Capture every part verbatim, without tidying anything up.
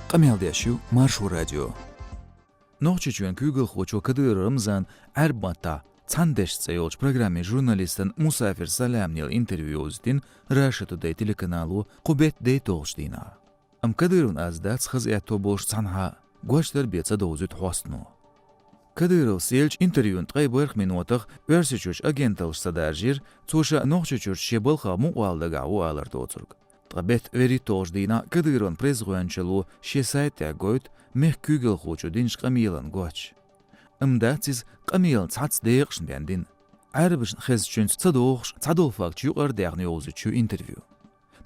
Къамел деш ю Маршо радио. Нохчийчоьнан куьйгалхочо Кадыров Рамзана Ӏаьрбийн маттахь «Цхьана дешна» цӀе йолчу программин журналистана Мусафир Саламнела интервью йовзийтина Раша Тудей телеканало кху беттан дейтталгӀачу дийнахь. Амма Кадыровна аз дац хаза аьтто болуш цхьанхьа а, гочдар бен ца довзуьйту хьостано. Кадыровс еллачу интервьюна ткъе бархӀ минотах Оьрсийчуьрчу агенталлаш ца даржийра, цо ша Нохчийчуьрчу шен балхах мукъавала дагахь ву алар доцург. Ткъа беттан вуьрхӀитталгӀачу дийнахь Кадыровн пресс-гӀоьнчалло шен сайта тӀехь гойту мехкан куьйгалхочо динчу къамелан гоч. Амма дац иза къамелан цхьацца декъашна бен дина. Ӏаьрбашна хезначуьнца ца догӀуш, цхьадолу факт юкъара а даьхна йовзуьйту шу интервью.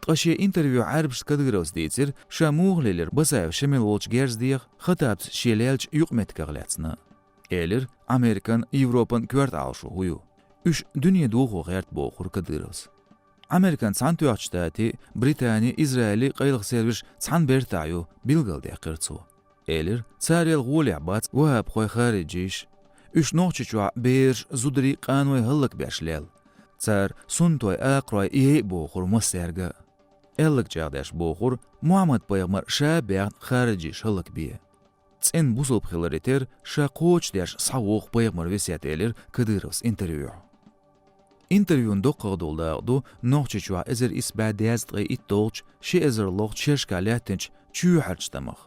Ткъа шен интервьюхь Ӏаьрбашна Кадыровс дийцира, ша муха лелира Басаев Шемал волчу герз деха Хаттабца шен леллачу юкъаметтигах лаьцна. Элира, Американ, Европан коьрта Ӏалашо хӀун ю. Уьш дуьне дохо гӀерта бохура Кадыровс. Американ Цхьаьнатоьхначу Штатийн, Британин, Израилин къайлаха сервисаш цхьана бертахь ю, билгалдаьккхира цо. Элира, царел гӀолехь бац вахӀабхой, хариджиш. Уьш Нохчийчохь бераш, зударий, къаной хӀаллакбеш лелла. Цара суннатой, акхарой яйа бохура массаьрга а. Аьлларг чӀагӀдеш бохура, Мухьаммад-пайхамар ша а баьхна хариджиш хӀаллакбе. ЦӀена бусалба хиларе терра, ша кхочушдеш схьавогӀу пайхамаран весет, элира Кадыровс интервьюхь. Интервьюн доккхагӀа долу дакъа ду Нохчийчохь эзар исс бӀе дезткъе итталгӀачу, ши эзарлгӀачу шерашкахь лаьттинчу чоьхьарчу тӀамах.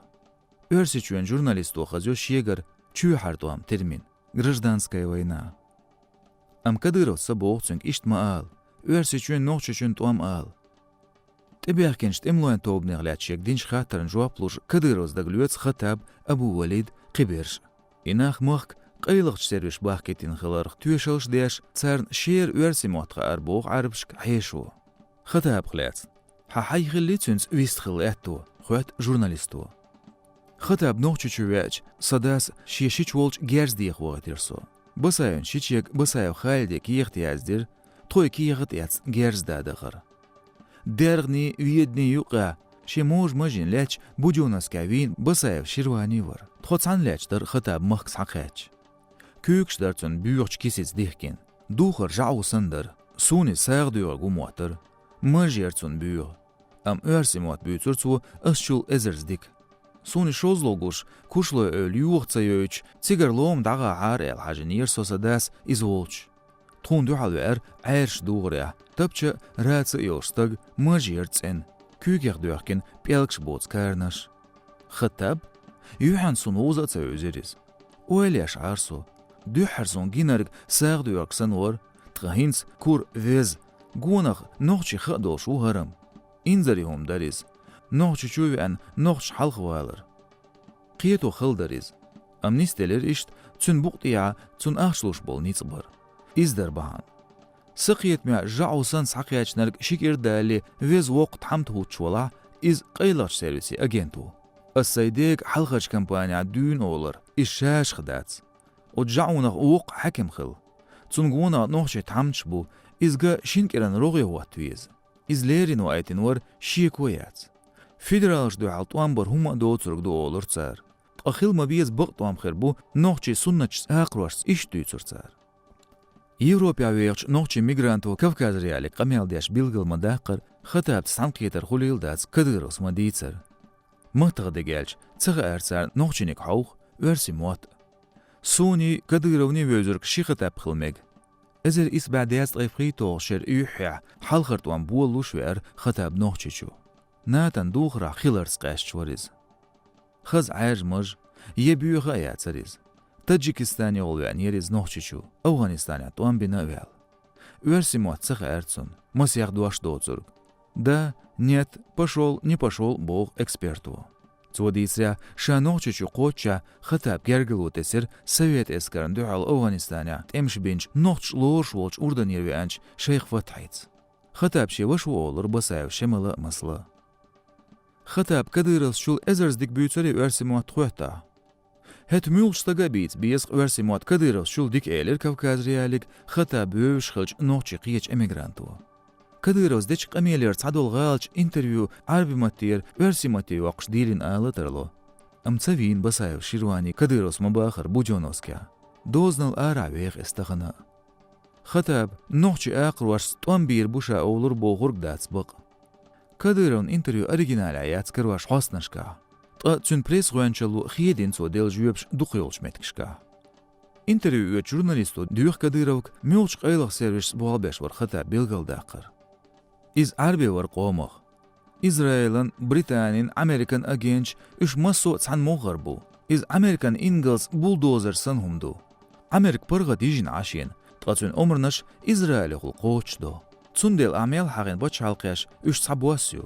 Оьрсийчоьнан журналисто хаза йо шегара чоьхьара тӀом термин, гражданская война. Амма Кадыровс ца боху цуьнга иштта ма ала, Оьрсийчоьнан, Нохчийчоьнан тӀом ала. ТӀебехкинчу тӀемалойн тобанех лаьцна шега динчу хаттарна жоп луш, Кадыровс дагалоьцу Хаттаб, Абу-Валид, кхиберш. И нах махка къайлахчу сервисаша бахкийтина хиларх тоьшаллаш деш, царна шера оьрсийн мотт хаьара боху Ӏаьрбашка хьешо. Хаттабах лаьцна: «Хьан хьайх хилли цуьнца вистхила аьтто?» — хоьтту журналисто. Хаттаб Нохчийчу веача, сан дас шен шича волчу герз деха вахийтира со. Басаевн шичега Басаев Халиде кехат яздира, тхо и кехат а эцна герз да дахара. ДергаӀаний, Веданий юккъехь, шен можа мажин лаьтташ Будённовскехь вийна Басаев Ширвани вара. Тхо цхьаьна лаьтташ дара Хаттаб махка схьакхаьчча. Куьйгаш дара цуьнан боьхачу кисица дихкина. Духар жӀаӀу санна дара. Суна иза сагӀа доьхург ву моттара. Маж яра цунна боьха. Амма оьрсийн мотт буьйцура цо ас чул эзарза дика. Суна и шозлагӀа гуш, кушлой эвла юха ца йойтуш, цигара лома дӀагӀахьара аьлла хьажийнера со сан дас иза волчу. Тхуна дуьхьал веара Ӏаьржачу духарехь, тапча а, раца а йолуш стаг, маж яра цӀена, куьйгех доьхкина пӀелгаш боцу каранаш. Хаттаб? Юьхьанца суна вовза а ца вевзира иза. Ойла еш Ӏара со. Дуьххьара суна гинарг сагӀа доьхург санна вара, ткъа хӀинца кура веза, гонах нохчийн хаа долуш ву хӀара-м. Инзаре хӀума дара иза. Нохчийчу а веана, нохчаша хьалхавалар. Кхето хала дара иза. Амма нисделира иштта, цуьнан букъа тӀехьа цунна ахча луш болу ницкъ бара. Иза дара бахьана. Сан кхетамехь, жӀаӀу санна схьакхаьчнарг ши кӀира далале веза воккха тхьамда хӀуттуш валахь, иза къайлахчу сервисийн агент ву. Ас сайн дега хьалхарчу компанехь дуьйна олура, иза шашах дац. Оцу жӀаӀунах воккха хьаькам хилла. Цунна гонах нохчийн тхьамдаш бу, иза ган шина кӀиранна рогӀе хӀотта веза. Иза леррина ваийтина вара, шеко яц. Федералашна дуьхьал тӀом бар хӀумма а доцург ду олура цара. Ткъа хила ма-безза бакъ тӀом хир бу нохчийн суннаташца, акхарошца, иштта дуьйцура цара. Европехь вехачу нохчийн мигранто Кавказ.Реалига къамел деш билгал ма-даккхара, Хаттабца цхьаьнакхетар хуьлийла дац Кадыровс ма-дийцара. Маттах дерг аьлча, ца хаьара царна нохчийниг хьовха, оьрсийн мотт а. Суний, Кадыровний вевзарг ши Хаттаб хила мега. Эзар исс бӀе дезткъе пхийтталгӀачу шеран юьххьехь хьалхара тӀом болалуш веара Хаттаб Нохчийчу. НАТО-н духарехь хиларца къаьсташ вара иза. Хаза Ӏаьржа маж, я боьха а яцара иза. Таджикистанехула веанера иза Нохчийчу, АфгӀанистанехь тӀом бина а ваьлла. Оьрсийн мотт ца хаьара цунна, масех дош доцург. «Да, нет, пошёл, не пошёл», — боху эксперто. Цо дийцарехь, ша Нохчийчу кхоччехь Хаттаб гергарло тесира Совет эскарна дуьхьал АфгӀанистанехь тӀемаш бинчу, нохчаш лоруш волчу Урданера веанчу шайх Фатхьица. Хаттаб шен ваша ву олура Басаев Шемала а, масала. Хаттаб Кадыровс чул эзарза дика буьйцура оьрсийн мотт, хоьттахь? «ХӀета муьлхачу стага а бийца беза-кх оьрсийн мотт Кадыровс чул дика», — элира Кавказ.Реалига Хаттаб вевзаш хиллачу нохчийн кхечу эмигранто. Кадыровс дечу къамелера цхьадолу гӀалачу интервью Ӏаьрбийн маттера оьрсийн матте йоккхуш дийлина ала а тарло. Амма ца вийна Басаев Ширвани Кадыровс ма-баххара Будённовскехь. Дозанал арахь веха иза тахана а. Хаттаб нохчийн акхарошца тӀом бийр бу ша олура бохург а дац бакъ. Кадыровн интервью оригиналехь яц карош хьостанашкахь. Ткъа цуьнан пресс-гӀоьнчалло хедина цо делла жоьпаш дукхайолчу меттигашкахь. Интервью оьцучу журналисто доьху Кадыровга, муьлхачу къайлаха сервисашца болх беш вара Хаттаб билгалдаккхар. Иза Ӏарбе вара къомах. Израилан, Британин, Американ агенташ, уьш массо а цхьаьна могӀара бу. Иза Американ ингалс бульдозер санна хӀума ду. Америка паргӀат йижина Ӏа шена, ткъа цуьнан омранаш Израилехула кхочушдо. Цундела ахь мел хьахийна пачхьалкхеш уьш цхьабосса ю.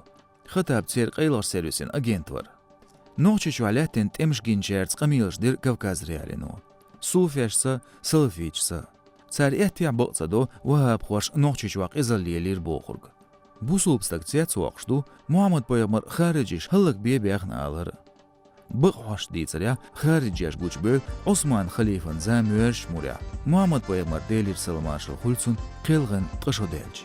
Хаттаб церан къайлаха сервисийн агент вара. Нохчийчохь лаьттина тӀемаш гинчаьрца къамелаш дира Кавказ.Реалиино. Суфешца, салафиташца. Цара аьттехьа бакъ ца до ваххабхошна Нохчийчохь къизалла лелийра бохург. Бусалба стаг цецвоккхуш ду Мухьаммад-пайхамар хариджиша хӀаллакбе бехна алар. Бакъ хьош дийцарехь, хариджеш гучубевлла Ӏусман-халифан зама воьрзучу муьрехь, Мухьаммад-пайхамар, Делера салам-маршалла хуьлда цунна, кхелхина ткъа шо даьлча.